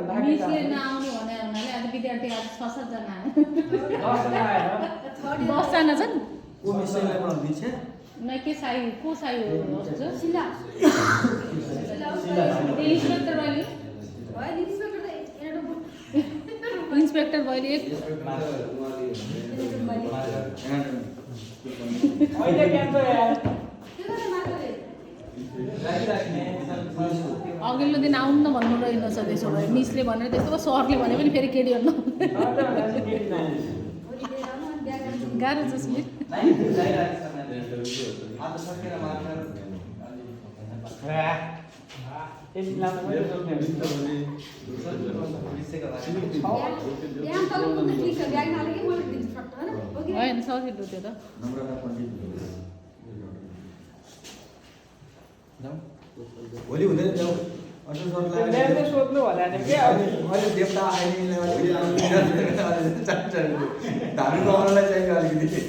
मिसले नआउनु भने हुनाले आज विद्यार्थी आज 6-7 जना आयो 10 जना छन् को मिसले पढाउँदै छ नै के साई को साई हो हजुर शिला इन्स्पेक्टर वाली इन्स्पेक्टर वाली एक अहिले क्यान्सर यार अघिल्लो दिन आउनु न भन्नु रहेनछ त्यसो भए मिसले भनेर त्यस्तो सरले भने पनि फेरि केटी भन्नु गाह्रो छ स्मित होइन सजिलो त्यो त भोलि हुँदैन जाऊ अटो ल्याउने सोध्नु होला नि के अहिले देवता आइने धार्मिक आउनलाई चाहियो अलिकति